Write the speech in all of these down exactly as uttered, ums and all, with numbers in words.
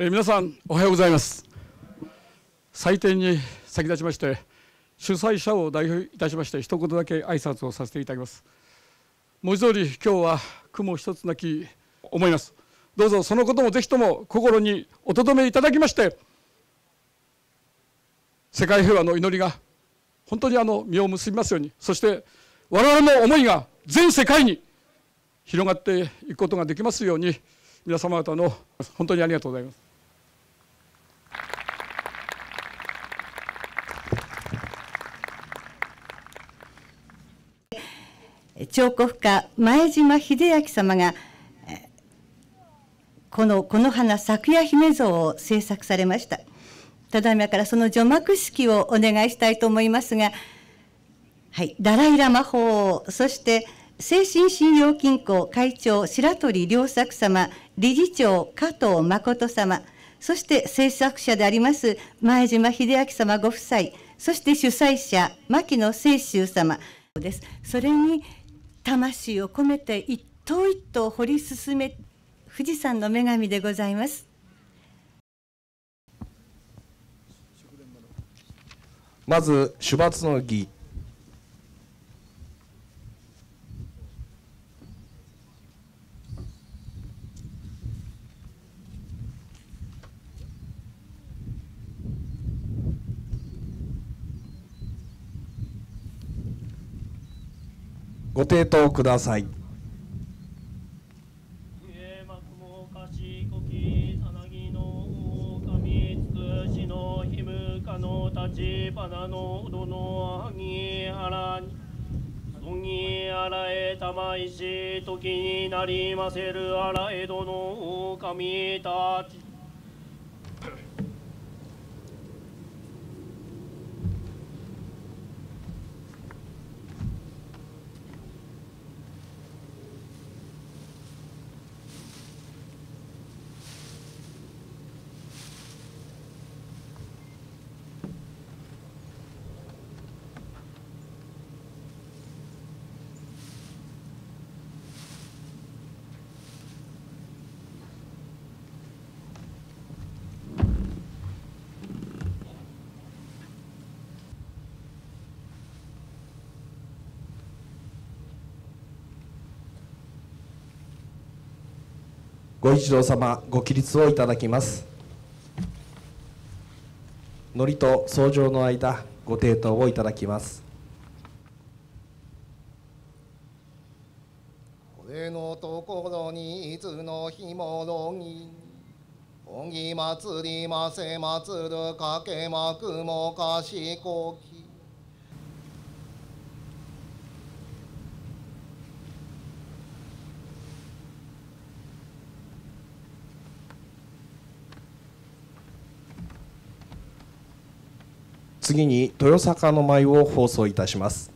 えー皆さん、おはようございます。祭典に先立ちまして、主催者を代表いたしまして、一言だけ挨拶をさせていただきます。文字通り、今日は雲一つなき思います。どうぞそのこともぜひとも心にお留めいただきまして、世界平和の祈りが本当にあの実を結びますように、そして我々の思いが全世界に 広がっていくことができますように、皆様方の本当にありがとうございます。 彫刻家前島秀明様がこのこの花昨夜姫像を制作されました。ただいまからその除幕式をお願いしたいと思いますが、はい、ダライ・ラマ法王、そして誠心信用金庫会長白鳥良作様、理事長加藤誠様、そして制作者であります前島秀明様ご夫妻、そして主催者牧野清舟様です。それに魂を込めて一頭一頭掘り進め、富士山の女神でございます。 まず主罰の儀。 ご抵当ください。 えー、まくもかしこきさなぎの狼つくしのひむかのたちばなのうどのはぎはらにそぎあらえたまいし時になりませるあらえどの狼たち ご一同様、ご起立をいただきます。祝詞と奏上の間、ご抵当をいただきます。 これのところにいつの日も論議論議祭りませ祭るかけまくもかしこき 次に、豊坂の舞を放送いたします。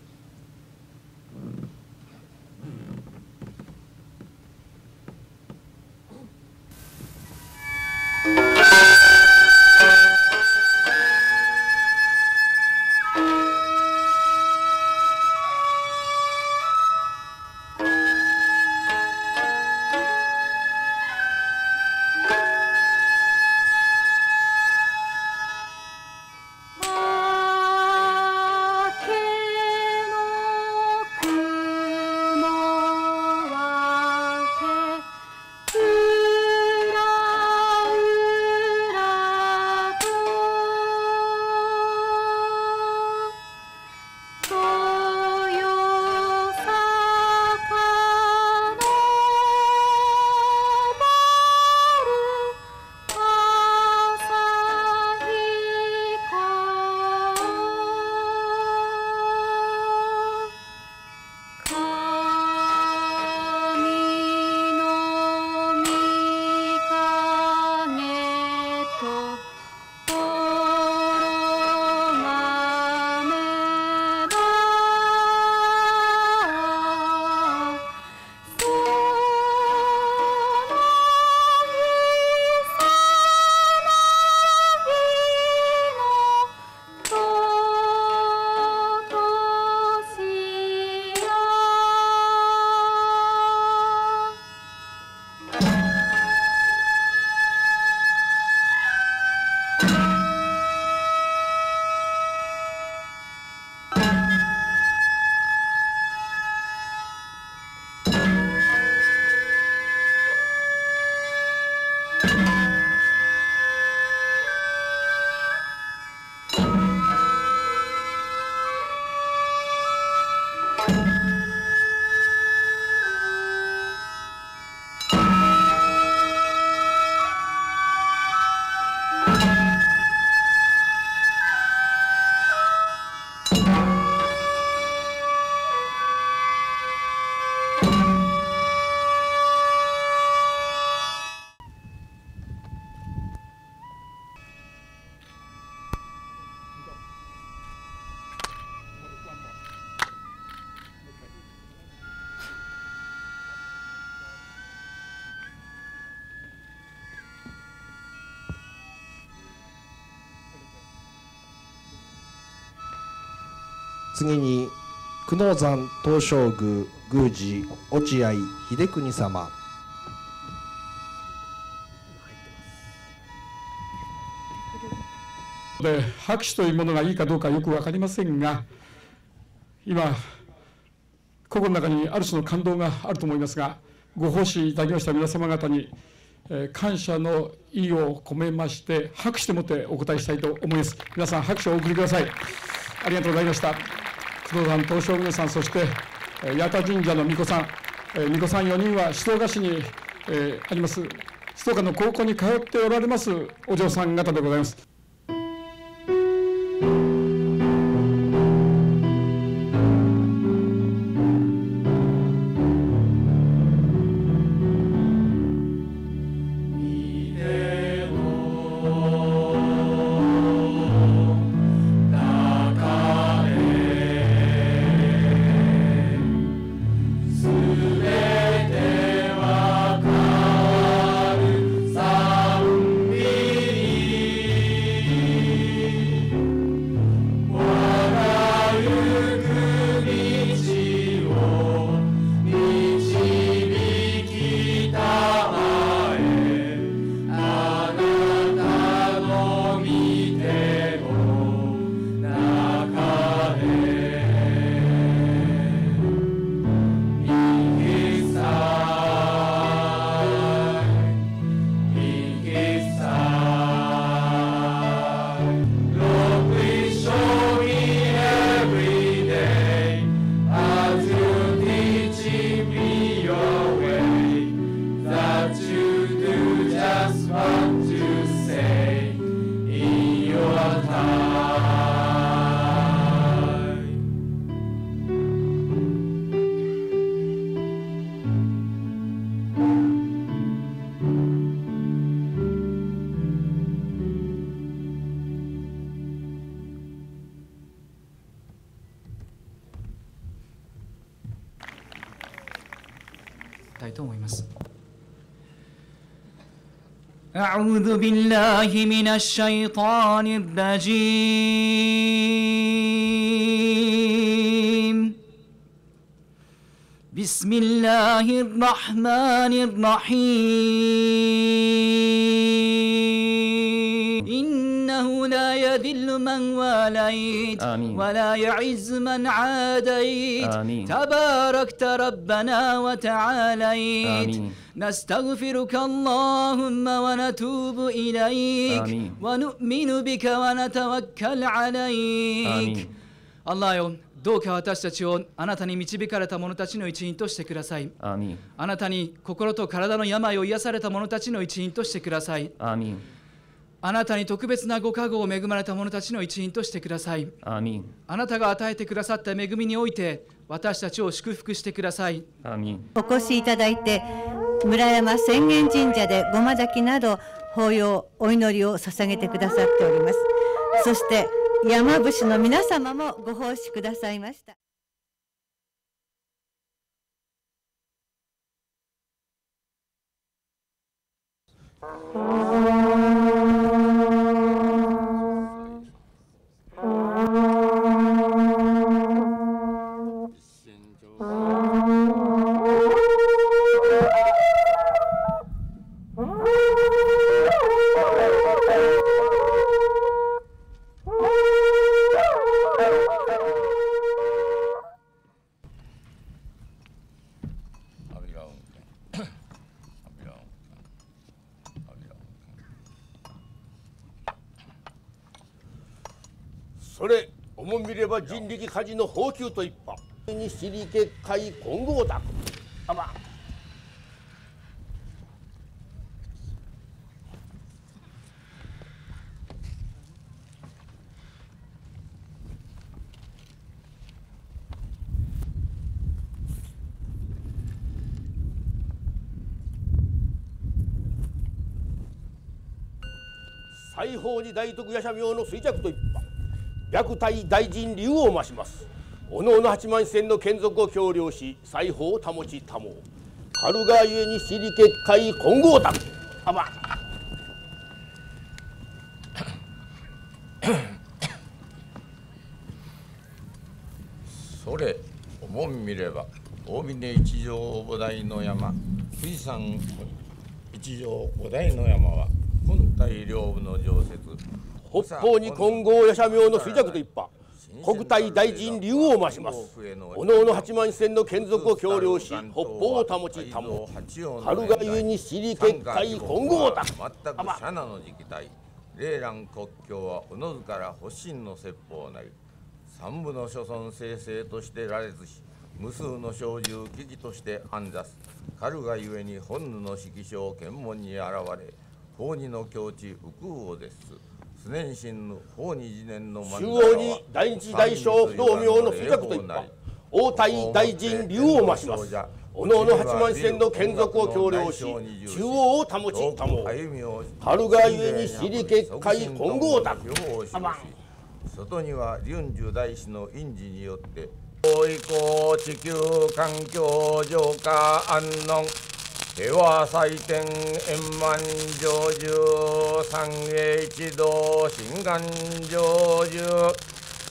次に、久能山東照宮宮司落合秀邦様。で、拍手というものがいいかどうかよくわかりませんが、今、心の中にある種の感動があると思いますが、ご奉仕いただきました皆様方に、えー感謝の意を込めまして、拍手でもってお答えしたいと思います。皆さん、拍手をお送りください。ありがとうございました。工藤さん、東照宮さん、そして、えー八幡神社の巫女さん、えー巫女さんよにんは静岡市に、えーあります、静岡の高校に通っておられますお嬢さん方でございます。たいと思います。أعوذ بالله من الشيطان الرجيم. بسم الله الرحمن الرحيم. إنه لا يذل من واليت ولا يعز من عاديت. تباركت ربنا وتعاليت. نستغفرك اللهم ونتوب إليك ونؤمن بك ونتوكل عليك. Allahよ、どうか私たちをあなたに導かれた者たちの一員としてください。あなたに心と体の病を癒された者たちの一員としてください。あなたに特別なご加護を恵まれた者たちの一員としてください。あなたが与えてくださった恵みにおいて私たちを祝福してください。お越しいただいて、村山浅間神社で護摩焚きなど法要、お祈りを捧げてくださっております。そして山伏の皆様もご奉仕くださいました。それ、おも見れば人力火事の放球と一般。西里結界混合卓。あま。西方に大徳夜叉明の衰弱と一派。白体大神龍を増します。おのおの八万四千の眷属を共領し、西方を保ちたもう。春がゆえに尻結界混合たる。あば。これ、お盆見れば、大峰一条菩提の山、富士山一条菩提の山は、本体屏風の常設、北方に金剛夜叉明の衰弱と一派、国体大臣龍王を増します。おのおの八万四千の眷属を供領し、北方を保ち保もう。春がゆえに七里結界金剛だ。全く遮那の時期体、麗蘭国境はおのずから保身の説法なり。三部の諸尊聖聖として羅列し、無数の小銃機器として安座す。カルガゆえに本能の色相、検問に現れ、法二の境地、右空を絶す。常年神の法二次元の曼荼羅は、中央に大日大小不動明の不弱と一派、王体大臣龍王を増します。おのおの八万四千の眷属を供領し、中央を保ち保もう。カルガゆえに尻結界混合卓。外には龍樹大師の印字によって、以降地球環境浄化安暖、平和祭典、円満成就、三英一同、心願成就、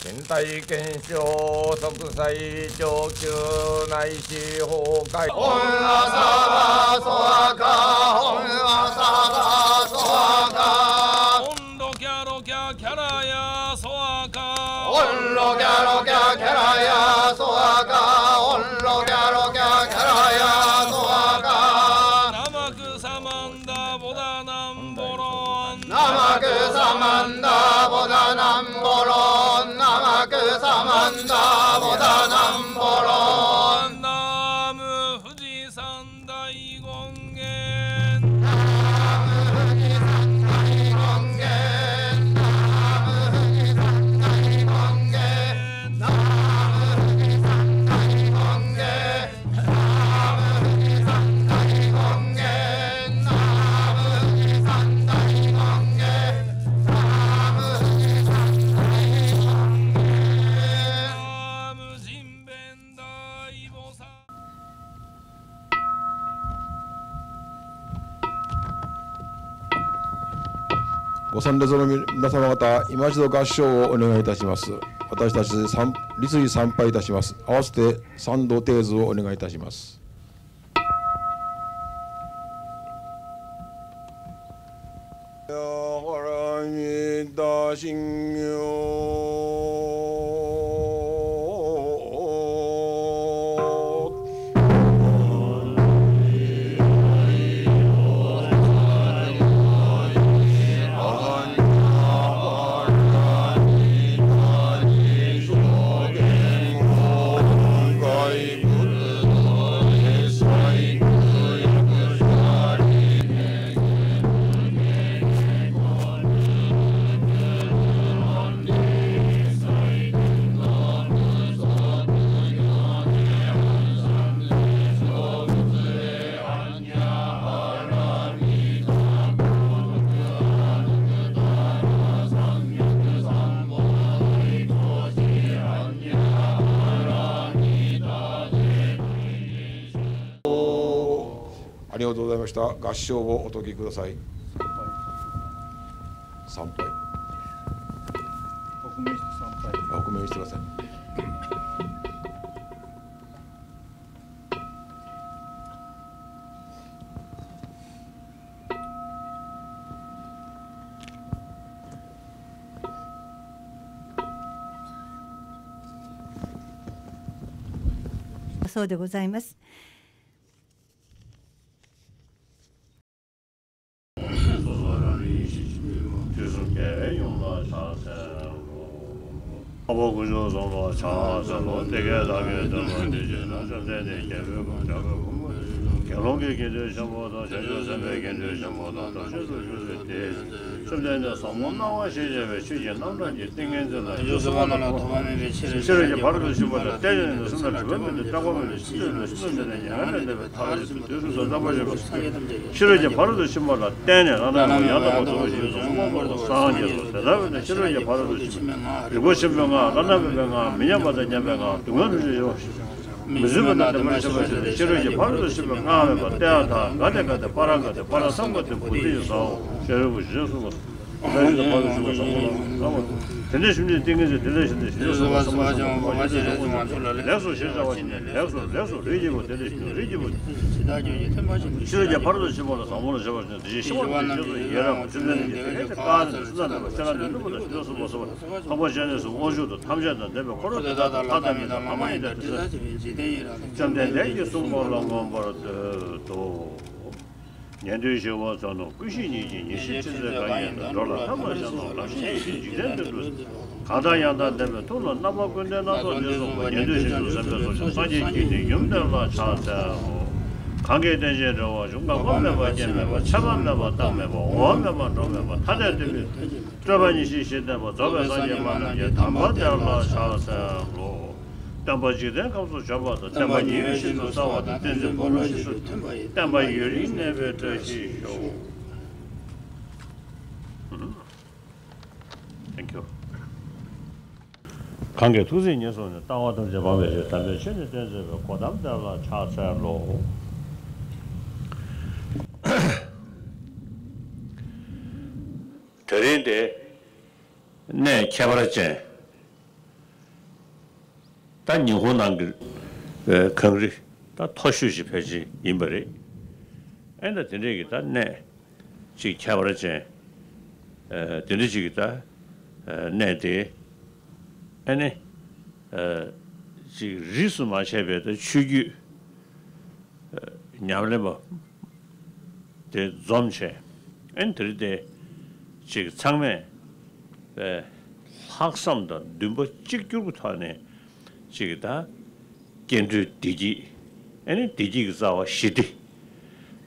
身体健勝、息災長久、内視崩壊。オンラサバソアカ、オンラサバソアカ。オンロキャロキャキャラヤソアカ。オンロキャロキャキャラヤソアカ。オンロキャロキャキャラヤソアカ。ナマクサマンダボダナンボロン。ナマクサマンダボダナンボロン。ナマクサマンダボダナンボロン。ナム富士山大権現。ご参列の皆様方、今一度合掌をお願いいたします。私たち参、立位参拝いたします。合わせて三度手水をお願いいたします。ありがとうございました。合掌をお解きください。参拝。お褒めして参拝。お褒めしてください。そうでございます。དུས་གསུམ་རྒྱལ་བའི་ཡུམ་ལ་ཕྱག་འཚལ་ལོ། དཔའ་བོ་དཀོན་མཆོག་གསུམ་ལ་ཕྱག་འཚལ་ལོ། དེ་སྐད་བདག་གིས་ཐོས་པ་དེ་བཞིན་དུ་བཅོམ་ལྡན་འདས་རྒྱལ་པོའི་དཀོན་མཆོག་དགའ་བའི་བུ་མོ་དགེ་སློང་གི་དགེ་འདུན་ཆེན་པོ་དང་། བྱང་ཆུབ་སེམས་དཔའི་དགེ་འདུན་ཆེན་པོ་དང་། དམ་ཆོས་སུ་གྱུར་པའི་དེས། བཅོམ་ལྡན་འདས་ཟབ་མོ་སྣང་བ་ཞེས་བྱ་བའི་ཆོས་ཀྱི་རྣམ་གྲངས་ཀྱི་ཏིང་ངེ་འཛིན་ལ་ཡིད་ཆེས་པ་རྣམས་ལ་ཐོགས་པ་མེད་པའི་ཕྱིར། ཤེས་རབ་ཀྱི་ཕ་རོལ་ཏུ་ཕྱིན་པ་ལ་བརྟེན་ནས་ནི། སེམས་ལ་སྒྲིབ་པ་མེད་དེ་སྐྲག་པ་མེད་པའི་ཕྱིར། ཤེས་བྱ་ནི་སེམས་ལ་སྒྲིབ་པ་མེད་དེ་ཉེ་བར་འདྲེན་པའི་ཐབས་ཤེས་པའི་དུས་སུ་རྣམ་པར་ཤེས་པ། ཤེས་རབ་ཀྱི་ཕ་རོལ་ཏུ་ཕྱིན་པ་ལ་བརྟེན་ནས་རང་སྣང་ཡང་དག་པར་རྫོགས་པའི་ཞིང་དུ་མངོན་པར་སངས་རྒྱས་སོ། དེ་ལྟ་བས་ན་ཤེས་རབ་ཀྱི་ཕ་རོལ་ཏུ་ཕྱིན་པ། རིག་པ་ཆེན་པོའི་སྔགས། བླ་ན་མེད་པའི་སྔགས། མི་མཉམ་པ་དང་མཉམ་པའི་སྔགས། སྡུག་བསྔལ་མི་འདོད་པའི་སྔགས། མི་བཟོད་པ་དང་བདེན་པར་ཤེས་པ་བྱས་ཏེ། ཤེས་རབ་ཀྱི་ཕ་རོལ་ཏུ་ཕྱིན་པའི་སྔགས་མེད་པར་ཏདྱ་ཐཱ། ག་ཏེ་ག་ཏེ་པཱ་ར་ག་ཏེ་པཱ་ར་སཾ་ག་ཏེ་བོ་དྷི་ཡི་ས་འོ། ཤེས་རབ་ཀྱི་ཞེས་གསུངས་པ། དེ་འདྲ་ཞུ་ནས་ཏིང་ངེ་འཛིན་དེ་འདྲ་ཞུ་ནས་ཞུ་ནས་སོ་སོ་ལ་སོ་སོ་ལ་ལེགས་སོ་ཞེས་བྱ་བ་ཞིག་ནས་ལེགས་སོ་ལེགས་སོ་རིགས་ཀྱི་བུ་དེ་འདྲ་ཞུ་ནས་རིགས་ཀྱི་བུ། ཕྱི་རོལ་གྱི་ཕ་རོལ་ཏུ་ཕྱིན་པ་ལ་བཟང་པོ་ལ་བྱ་བ་ཞིག་ནས་དེ་བཞིན་གཤེགས་པ་དེ་རྗེས་སུ་ཡི་རང་བ་ཆུ་ཚན་གྱི་དེ་ལས་ཀ་ནས་སུ་ན་ནས་པ་ཤ་ལ་ནས་ནུབ་པ་དང་ཞི་བ་སུ་པ་སོ་པ་འཕགས་པ་སྤྱན་རས་གཟིགས་དབང་ཕྱུག་དང་ཐམས་ཅད་དང་ལྡན་པའི་འཁོར་ལོ་དེ་དག་དང་ཐ་དད་མིན་དང་བླ་མ་ཡི་དམ་དེ་དག་བཅོམ་ལྡན་འདས་ཀྱིས་གསུངས་པ་ལ་མངོན་པར་བསྟོད་དོ། ཉན་ཐོས་ཞི་བ་ཚོགས་རྣམས་ཀུན་ཤེས་ཉིད་ཀྱིས་ཉེར་ཞི་ཁྲི་ཚོའི་སྐལ་བརྙེས་ཏེ། འགྲོ་ལ་ཕན་པར་བྱེད་རྣམས་རང་བཞིན་གྱིས་འཇིག་རྟེན་དུ་འགྲོ། གང་དག་ཡང་དག་ལྡན་པའི་ཐུགས་ལ་རྣམ་པ་ཀུན་ལྡན་སྣ་ཚོགས་སྡེ་གསུངས་པ། ཉན་ཐོས་ཞི་ཁྲོ་སེམས་དཔའི་ཚོགས་ཀྱང་སངས་རྒྱས་ཀྱི་ནི་ཡུམ་དེ་ལ་ཕྱག་འཚལ་ལོ། གང་གིས་རྟེན་ཅིང་འབྲེལ་བར་འབྱུང་། འགག་པ་མེད་པ་སྐྱེ་མེད་པ། ཆད་པ་མེད་པ་རྟག་མེད་པ། འོང་བ་མེད་པ་འགྲོ་མེད་པ། ཐ་དད་དོན་མེད་པ། སྤྲོས་པ་ཉེར་ཞི་ཞི་བདེ་བ། རྫོགས་པའི་སངས་རྒྱས་མ་རྣམས་ཀྱི་དམ་པ་དེ་ལ་ཕྱག་འཚལ་ལོ། སྟོན་པ་འཇིག་རྟེན་ཁམས་སུ་བྱོན་པ་དང་། བསྟན་པ་ཉི་འོད་བཞིན་དུ་གསལ་བ་དང་། བསྟན་འཛིན་འཁོར་ལོ་བཞི་སོགས་མཐུན་པ་ཡི། བསྟན་པ་ཡུན་རིང་གནས་པའི་བཀྲ་ཤིས་ཤོག། Thank you. གང་གིས་ཐུགས་བརྩེ་ཉེར་བཟུང་ནས། ལྟ་བ་ཐམས་ཅད་སྤང་བའི་ཕྱིར། དམ་པའི་ཆོས་ནི་སྟོན་མཛད་པའི། གོ་ཏམ་དེ་ལ་ཕྱག་འཚལ་ལོ། དེ་རིང་དེ་གནས་ཁྱད་པར་ཅན། ད་ཉི་ཧོང་ནང་གི་གངས་རི་ད་མཐོ་ཤོས་ཤིག་ཕལ་ཆེར་ཡིན་པ་རེད། ཨེ་ད་དེ་འདྲས་ཀྱི་ད་གནས་ཅིག་ཁྱད་པར་ཅན། དེ་འདྲས་ཅིག་གི་ད་གནས་དེ་ཨེ་ནི་ཅིག་རིས་སུ་མ་ཆད་པའི་ད་ཆོས་བརྒྱུད་ཉམས་ལེན་པ་དེ་འཛོམས་བྱས། ཨེ་ནི་དེ་རིང་དེ་ཅིག་ཚང་མས་ལྷག་བསམ་དང་འདུན་པ་གཅིག་གྱུར་གྱི་ཐོག་ནས་ཅིག་ད་སྐྱེ་འགྲོའི་བདེ་སྐྱིད། ཨེ་ནི་བདེ་སྐྱིད་ཀྱི་རྩ་བ་ཞི་བདེ་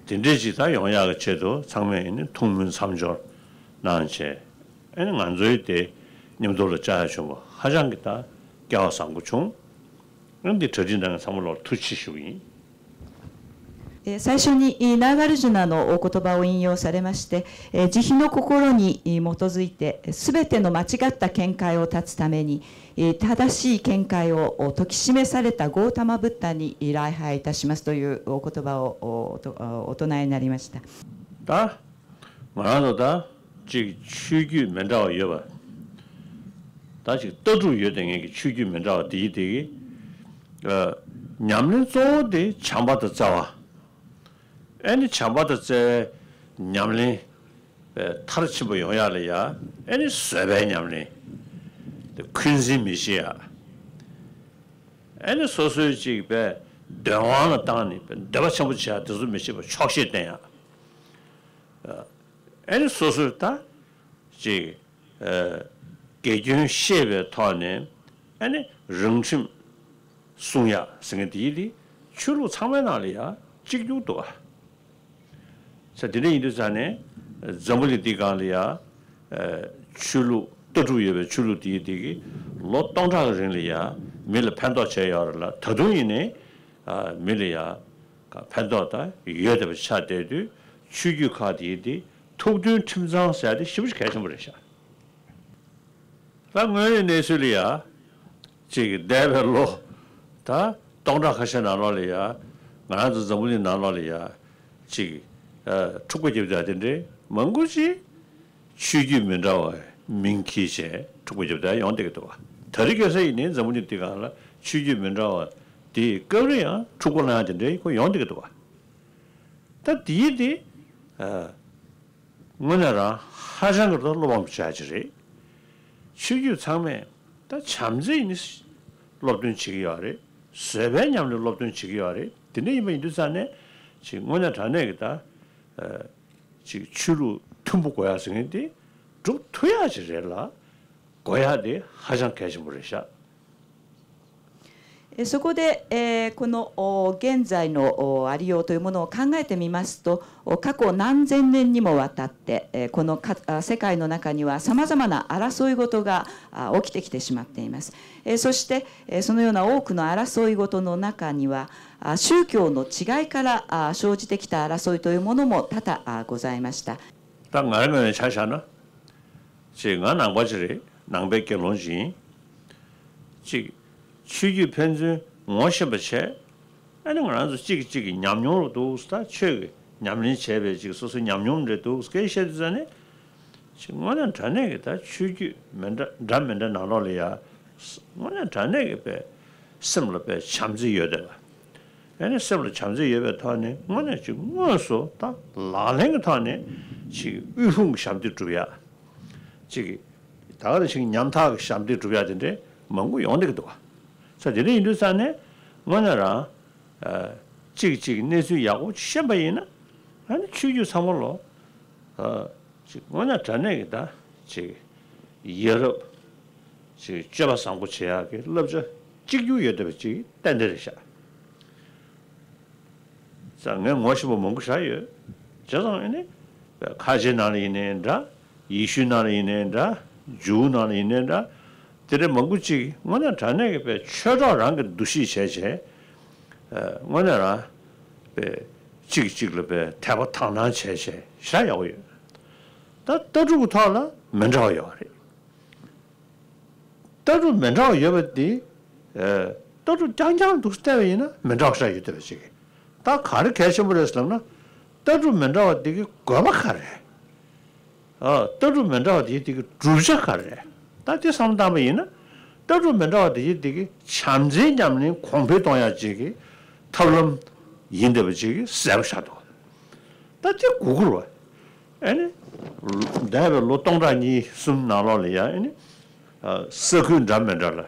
དེ་འདྲས་ཅིག་ད་ཡོང་ཡག་གི་ཆེད་དུ་ཚང་མས་ཨེ་ནི་ཐུགས་སྨོན་མཚམས་སྦྱོར་གནང་བྱས། ཨེ་ནི་ང་ཚོའི་དེ་མཉམ་དུ་ལ་བཅར་ཡ་བྱུང་བ་ཧ་ཅང་གི་ད་སྐལ་བ་བཟང་པོ་བྱུང་། ཨེ་ནི་འདི་གྲ་སྒྲིག་གནང་མཁན་ཚང་མ་ལོར་ཐུགས་རྗེ་ཆེ་ཞུ་གི་ཡིན། えー最初にえーナーガルジュナのお言葉を引用されまして、えー慈悲の心にえー基づいて、すべての間違った見解を断つために、えー正しい見解をお説き示されたゴータマ・ブッダにえー礼拝いたしますというお言葉をおおとお唱えになりました。 ད་ང་རང་ཚོ་ད་ཅིག་ཆོས་བརྒྱུད་མི་འདྲ་བ་ཡོད་པ། ད་ཅིག་ལྟ་གྲུབ་ཡོད་དེ་ངེད་ཀྱི་ཆོས་བརྒྱུད་མི་འདྲ་བ་དེ་ཡི་དེ་གི་ཨ་ཉམས་ལེན་གཙོ་བོ་དེ་བྱམས་པ་དང་བརྩེ་བ། ཨེ་ནི་བྱམས་པ་དང་བརྩེ་བའི་ཉམས་ལེན་པའི་མཐར་ཕྱིན་པ་ཡོང་ཡག་ལ་ཡ། ཨེ་ནི་བཟོད་པའི་ཉམས་ལེན་དེ་འཁོན་འཛིན་མི་བྱེད་ཡ། ཨེ་ནི་སོ་སོའི་ཅིག་པའི་འདོད་དབང་ལ་བཏང་ནས་པའི་འདོད་པ་ཆེན་པོ་བྱེད་ཡ་དེ་ཚོ་མི་བྱེད་པ་ཆོག་ཤེས་བསྟེན་ཡ། ཨེ་ནི་སོ་སོའི་ད་ཅིག་ཨ་དགེ་སྐྱོན་ཤེས་པའི་ཐོག་ནས་ཨ་ནི་རང་ཁྲིམས་སྲུང་ཡག་ཟེར་མཁན་དེ་ཡིན་དེ་ཆོས་ལུགས་ཚང་མའི་ནང་ལ་ཡང་གཅིག་གྱུར་འདུག་བ། ས་དེ་འདྲ་ཡིན་དུས་ཙང་ནས་འཛམ་བུ་གླིང་འདི་སྒང་ལ་ཡང་ཆོས་ལུགས་ལྟ་གྲུབ་ཡོད་པའི་ཆོས་ལུགས་དེ་ཡིན་དེ་གི་ལོ་སྟོང་ཕྲག་གི་རིང་ལ་ཡང་མི་ལ་ཕན་ཐོགས་བྱས་ཡོད་རེད་ལ། ད་དུང་ཡིན་ནའི་མི་ལ་ཡང་ཕན་ཐོགས་ད་ཡོད་བསྡད་པ་ཆགས་བསྡད་དུས་ཆོས་བརྒྱུད་ཁག་དེ་ཡིན་དེ་ཐུགས་མཐུན་ཁྲིམས་གཙང་ཟེར་ཡ་དེ་ཞེ་པོ་ཞིག་གལ་ཆེན་པོ་རེད་ཤག་ད་དངོས་ཡོད་གནས་ཚུལ་ལ་ཡ། ཅིག་འདས་པའི་ལོ། ད་སྟོང་ཕྲག་ཁ་ཤས་ནང་ལོགས་ལ་ཡ། ང་རང་ཚོ་འཛམ་བུ་གླིང་ནང་ལོགས་ལ་ཡ། ཅིག་ཨ་འཁྲུག་པ་བརྒྱབ་བསྡད་དེ་འདྲའི་མང་པོ་ཅིག་ཆོས་བརྒྱུད་མི་འདྲ་བ་མིང་འཁྱེར་བྱས་འཁྲུག་པ་བརྒྱབ་བསྡད་ཡོང་བསྡད་ཀྱི་འདུག་བ། ད་རེས་ཁ་སང་ཡིན་ནའི་འཛམ་བུ་གླིང་འདི་སྒང་ལ་ཆོས་བརྒྱུད་མི་འདྲ་བ་དེའི་སྐབས་རེ་ཡང་འཁྲུག་པ་གནང་ཡ་དེ་འདྲའི་ཁོ་ཡོང་བསྡད་ཀྱི་འདུག་བ། ད་དེའི་དེ། ཨ། དངོས་གནས་རང་ཧ་ཅང་གི་ད་བློ་ཕམ་བྱ་ཅིག་རེད། ཆོས་བརྒྱུད་ཚང་མས་ད་བྱམས་བརྩེ་ནི་སློབ་སྟོན་བྱེད་ཀྱི་ཡོད་རེད། བཟོད་པའི་ཉམས་ལེན་སློབ་སྟོན་བྱེད་ཀྱི་ཡོད་རེད། དེ་འདྲ་ཡིན་པ་ཡིན་དུས་ཙང་ནས་ཅིག་དངོས་གནས་དྲང་གནས་ཀྱི་ད་ཅིག་ཆོས་ལུགས་མཐུན་པོ་དགོས་ཡ་ཟེར་མཁན་དེ་སྒྲུབ་ཐུབ་ཡ་ཅིག་རེད་ལ། དགོས་ཡ་དེ་ཧ་ཅང་གལ་ཆེན་པོ་རེད་ཤགえそこで、えーこのお現在のおありようというものを考えてみますと、お過去何千年にもわたって、えーこのかあ世界の中にはさまざまな争い事があ起きてきてしまっています。えーそして、えーそのような多くの争い事の中には、あ宗教の違いからあ生じてきた争いというものも多々あございました。 ད་ང་རང་ངོས་ནས་ཆ་བཞག་ན། ཅིག་ང་ནང་པ་ཅིག་རེད། ནང་པའི་དགེ་སློང་ཅིག་ཡིན། ཅིག་ཆོས་བརྒྱུད་ཕན་ཚུན་ངོ་ཤེས་པ་བྱས། ཨ་ནི་ང་རང་ཚོ་གཅིག་གིས་གཅིག་གི་ཉམས་མྱོང་རུ་འདུག་ད་ཆོས་ཀྱི་ཉམས་ལེན་བྱས་པའི་ཅིག་སོ་སོའི་ཉམས་མྱོང་རེད་འདུག་སྐད་བཤད་དུས་ཙ་ནས། ཅིག་དངོས་གནས་དྲང་གནས་ཀྱི་ད་ཆོས་བརྒྱུད་མི་འདྲ་འདྲ་མི་འདྲ་ནང་ལོགས་ལ་ཡ། དངོས་གནས་དྲང་གནས་ཀྱི་པའི་སེམས་ལ་པའི་བྱམས་བརྩེ་ཡོད་བསྡད་པ། ཨ་ནི་སེམས་ལ་བྱམས་བརྩེ་ཡོད་པའི་ཐོག་ནས་དངོས་གནས་ཅིག་དངོས་སུ་ད་ལག་ལེན་གྱི་ཐོག་ནས་ཅིག་དབུལ་ཕོངས་ཀྱི་ཞབས་འདེགས་སྒྲུབ་ཡ། ཅིག་ད་ག་ནང་བཞིན་ཉམ་ཐག་གི་ཞབས་འདེགས་སྒྲུབ་ཡ་དེ་འདྲའི་མང་པོ་ཡོང་བསྡད་ཀྱི་འདུག་བ། ས་དེ་འདྲ་ཡིན་དུས་ཙང་ནས་དངོས་གནས་རང་། ཨ། གཅིག་གཅིག་གནས་ཚུལ་ཡག་པོ་ཤེས་པ་ཡིན་ན། ཨ་ནི་ཆོས་བརྒྱུད་ཚང་མ་ལོ། ཨ། ཅིག་དངོས་གནས་དྲང་གནས་ཀྱི་ད་ཅིག་ཡ་རབས་ཅིག་སྤྱོད་པ་བཟང་པོ་བྱེད་ཡག་གི་བསླབ་བྱ་གཅིག་གྱུར་ཡོད་བསྡད་པ་ཅིག་ཏན་ཏན་རེད་ཤག་ཙང་ངས་ངོ་ཤེས་པ་མང་པོ་ཞེ་དྲག་ཡོད། བྱས་ཙང་ཨ་ནི་ཁ་ཆེའི་ནང་ལ་ཡིན་ནའི་འདྲ། ཡེ་ཤུའི་ནང་ལ་ཡིན་ནའི་འདྲ། ཇུའུ་ནང་ལ་ཡིན་ནའི་འདྲ། དེ་འདྲའི་མང་པོ་ཅིག་དངོས་གནས་དྲང་གནས་ཀྱི་པའི་ཆོས་གྲོགས་རང་གི་འདུ་ཤེས་བྱས་བྱས། ཨ། དངོས་གནས་རང་པའི་གཅིག་གཅིག་ལ་པའི་དད་པ་དག་སྣང་བྱས་བྱས་ཞེ་དྲག་ཡག་པོ་ཡོད། ད་ལྟ་གྲུབ་ཀྱི་ཐོག་ལ་མི་འདྲ་བ་ཡོད་རེད། ལྟ་གྲུབ་མི་འདྲ་བ་ཡོད་པ་དེ། ཨ། ལྟ་གྲུབ་རྐྱང་རྐྱང་འདུག་བལྟས་པ་ཡིན་ན་མི་འདྲ་བ་ཞིག་ཡོད་བསྡད་པ་ཞིག་གིས། ད་ག་རེ་གལ་ཆེན་པོ་རེད་ཟེར་ལབ་ན། ལྟ་གྲུབ་མི་འདྲ་བ་དེ་གི་དགོས་པ་ག་རེ་རེད། ཨ། ལྟ་གྲུབ་མི་འདྲ་བ་དེ་དེ་གི་བསྒྲུབ་བྱ་ག་རེ་རེད། ད་དེ་བསམ་བློ་བཏང་པ་ཡིན་ན། ལྟ་གྲུབ་མི་འདྲ་བ་དེ་དེ་གི་བྱམས་བརྩེའི་ཉམས་ལེན་གོང་འཕེལ་གཏོང་ཡག་ཅིག་གི་ཐབས་ལམ་ཡིན་བསྡད་པ་ཅིག་གིས་གསལ་པོ་ཆགས་འདུག་ད་དེ་གུ་གུ་རེད་བ། ཨ་ནི། འདས་པའི་ལོ་སྟོང་ཕྲག་གཉིས་གསུམ་ནང་ལོགས་ལ་ཡང་ཨ་ནི། ཨ། ས་ཁུལ་འདྲ་མི་འདྲ་ལ།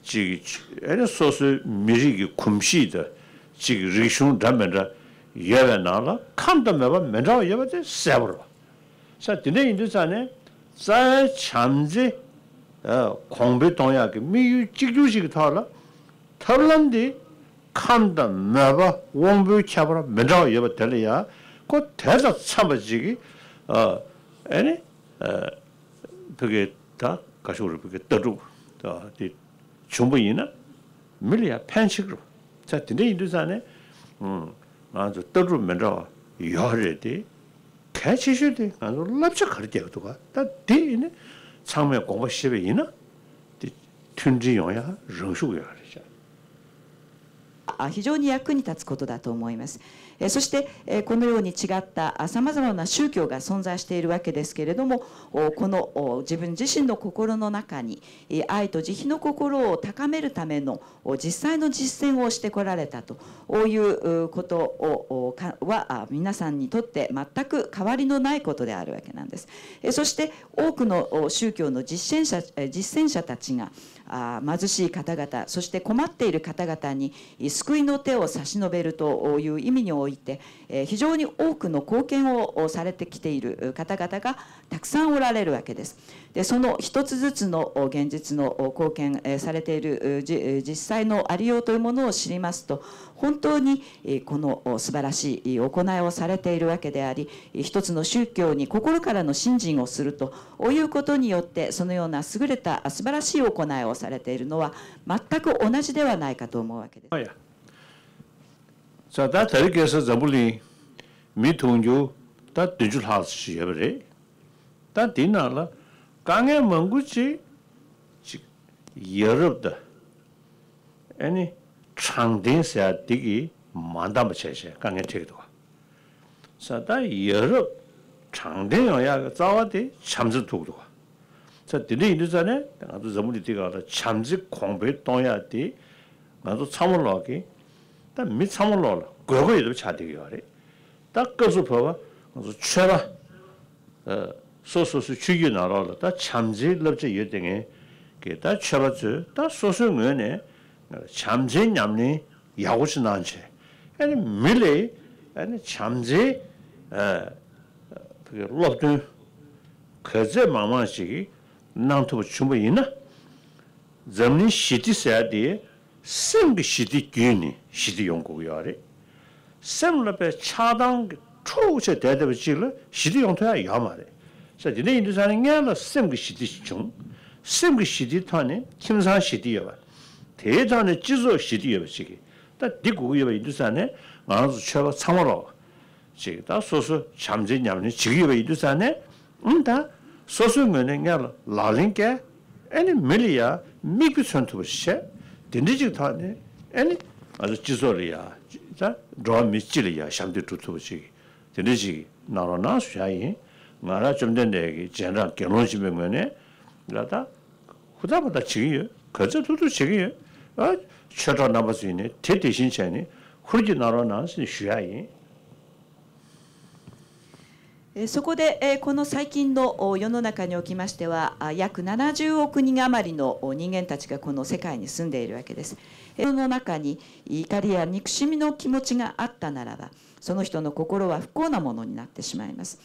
ཅིག་ཨ་ནི་སོ་སོའི་མི་རིགས་ཀྱི་གོམས་གཤིས་དང་། ཅིག་རིག་གཞུང་འདྲ་མི་འདྲ་ཡོད་པའི་ནང་ལ་ཁམས་དང་མོས་པ་མི་འདྲ་བ་ཡོད་པ་དེ་གསལ་པོ་རེད་བ། ས་དེ་འདྲ་ཡིན་དུས་ཙང་ནས་རྩ་བའི་བྱམས་བརྩེ། ཨ། གོང་འཕེལ་གཏོང་ཡག་གི་དམིགས་ཡུལ་གཅིག་གྱུར་ཞིག་གི་ཐོག་ལ། ཐབས་ལམ་འདི་ཁམས་དང་མོས་པ་དབང་པོའི་ཁྱད་པར་མི་འདྲ་བ་ཡོད་པ་དེ་ལ་ཡང་ཁོ་དེ་དང་འཚམ་པ་ཅིག་གིས། ཨ། ཨ་ནི། ཨ། ཕ་གི་ད་ག་ཤོག་རེད། ཕ་གི་ལྟ་གྲུབ་ད་དེ་བྱུང་པ་ཡིན་ན་མི་ལ་ཡང་ཕན་ཆེ་གི་རེད། ད་དེ་འདྲ་ཡིན་དུས་ཙང་ནས། ཨུམ། ང་ཚོ་ལྟ་གྲུབ་མི་འདྲ་བ་ཡོད་རེད་དེ། གལ་ཆེ་ཤོས་དེ་ང་ཚོ་བསླབ་བྱ་ག་རེ་རྒྱག་གི་འདུག་ག་ད་དེ་ནི་ཚང་མས་དགོངས་པ་བཞེས་པ་ཡིན་ན། དེ་མཐུན་སྒྲིལ་ཡོང་ཡ་རང་ཤུགས་ཡོད་རེད་ཤག་ཨ། 非常に役に立つことだと思います。えーそして、えーこのように違ったさまざまな宗教が存在しているわけですけれども、おこのお自分自身の心の中に、えー愛と慈悲の心を高めるためのお実際の実践をしてこられたと、こういうことをかは皆さんにとって全く変わりのないことであるわけなんです。そして多くの宗教の実践者実践者たちが貧しい方々、そして困っている方々に救いの手を差し伸べるという意味において、非常に多くの貢献をされてきている方々がたくさんおられるわけです。でその一つずつの現実の貢献されている実際のありようというものを知りますと、本当にこの素晴らしい行いをされているわけであり、一つの宗教に心からの信心をするということによって、そのような優れた素晴らしい行いをされているのは全く同じではないかと思うわけです。 ཨ་ཡ། ས་ད་དེ་རིང་ཁ་སང་འཛམ་བུ་གླིང་མི་མཐོང་རྒྱུ་ད་བདུན་ཅུ་ལྷག་ཙམ་ཞིག་ཡོད་པ་རེད། ད་དེའི་ནང་ལ་དཀའ་ངལ་མང་པོ་ཅིག་ཅིག་ཡ་རབས་དང་ཨ་ནི་དྲང་བདེན་ཟེར་ཡ་འདི་གིས་མ་འདང་བ་བྱས་བྱས་དཀའ་ངལ་འཕྲད་ཀྱི་འདུག་བ། ས་ད་ཡ་རབས་དྲང་བདེན་ཡོང་ཡག་གི་རྩ་བ་དེ་བྱམས་བརྩེ་ཐུག་འདུག་བ། ས་དེ་འདྲ་ཡིན་དུས་ཙང་ནས་ང་ཚོ་འཛམ་བུ་གླིང་འདི་སྒང་ལ་བྱམས་བརྩེ་གོང་འཕེལ་གཏོང་ཡག་དེ་ང་ཚོ་ཚང་མ་ལོག་གི་ད་མི་ཚང་མ་ལོག་ལ་དགོས་མཁོ་ཡོད་པ་ཆགས་བསྡད་ཀྱི་ཡོད་རེད། ད་སྐབས་སུ་བབ་པ་ང་ཚོ་ཆོས་པ་སོ་སོ་སོའི་ཆོས་བརྒྱུད་ནང་ལོགས་ལ་ད་བྱམས་བརྩེའི་བསླབ་བྱ་ཡོད་བསྡད་མཁན་གྱི་ད་ཆོས་པ་ཚོས་ད་སོ་སོའི་ངོས་ནས་བྱམས་བརྩེའི་ཉམས་ལེན་ཡག་པོ་ཞིག་གནང་བྱས། ཨ་ནི་མི་ལ་ཨ་ནི་བྱམས་བརྩེའི་ཨ་བོད་ཀྱི་སློབ་སྟོན་ག་ཚད་མང་མང་ཞིག་གནང་ཐུབ་པ་བྱུང་བ་ཡིན་ན། འཛམ་གླིང་ཞི་བདེ་ཟེར་ཡ་དེ་སེམས་ཀྱི་ཞི་བདེ་བརྒྱུད་ནས་ཞི་བདེ་ཡོང་དགོས་ཀྱི་ཡོད་རེད། སེམས་ལ་དཔེ་ཆགས་སྡང་གི་འཁྲུག་བྱས་བསྡད་བསྡད་པ་ཅིག་ལ་ཞི་བདེ་ཡོང་ཐུབ་ཡ་ཡོད་མ་རེད། ས་དེ་འདྲ་ཡིན་དུས་ཙང་ནས་སྔོན་ལ་སེམས་ཀྱི་ཞི་བདེ་ཞིག་བྱུང་། སེམས་ཀྱི་ཞི་བདེའི་ཐོག་ནས་ཁྱིམ་ཚང་ཞི་བདེ་ཡོད་པ། དེའི་ཐོག་ནས་སྤྱི་ཚོགས་ཞི་བདེ་ཡོད་པ་ཞིག་གིས་ད་འདི་དགོས་ཀྱི་ཡོད་པ་ཡིན་དུས་ཙང་ནས་ང་རང་ཚོ་ཆོས་པ་ཚང་མ་ལོག་ཅིག་ད་སོ་སོ་བྱམས་བརྩེའི་ཉམས་ལེན་བྱེད་ཀྱི་ཡོད་པ་ཡིན་དུས་ཙང་ནས། ཨང་ད་སོ་སོའི་ངོས་ནས་སྔོན་ལ་ལག་ལེན་བཀལ། ཨ་ནི་མི་ལ་ཡ་མིག་དཔེ་མཚོན་ཐུབ་པ་ཞིག་བྱས། དེ་འདྲ་ཅིག་ཐོག་ནས་ཨ་ནི་ང་ཚོ་སྤྱི་ཚོགས་ལ་ཡ་ད་འགྲོ་བ་མི་སྤྱི་ལ་ཡ་ཞབས་འདེགས་སྒྲུབ་ཐུབ་པ་ཞིག་དེ་འདྲ་ཅིག་གནང་རོགས་གནང་ཞུ་ཡ་ཡིན། ང་རང་བཅོམ་ལྡན་འདས་ཀྱི་རྗེས་འབྲང་དགེ་སློང་ཡིན་པའི་ངོས་ནས་ལ་ད་ཧུར་ཐག་པ་ད་བྱེད་ཀྱི་ཡོད། ག་ཚོད་ཐུབ་ཐུབ་བྱེད་ཀྱི་ཡོད། ཨ། ཆོས་གྲོགས་རྣམ་པ་ཚོ་ཡིན་ནའི་དེ་དེ་བཞིན་བྱས་ནས་ཧུར་གྱིས་གནང་རོགས་གནང་ཞེས་ཞུ་ཡ་ཡིན།えーそこで、えーこの最近のお世の中におきましては、あ約ななじゅうおく人余りのお人間たちがこの世界に住んでいるわけです。えーその中に怒りや憎しみの気持ちがあったならば、その人の心は不幸なものになってしまいます。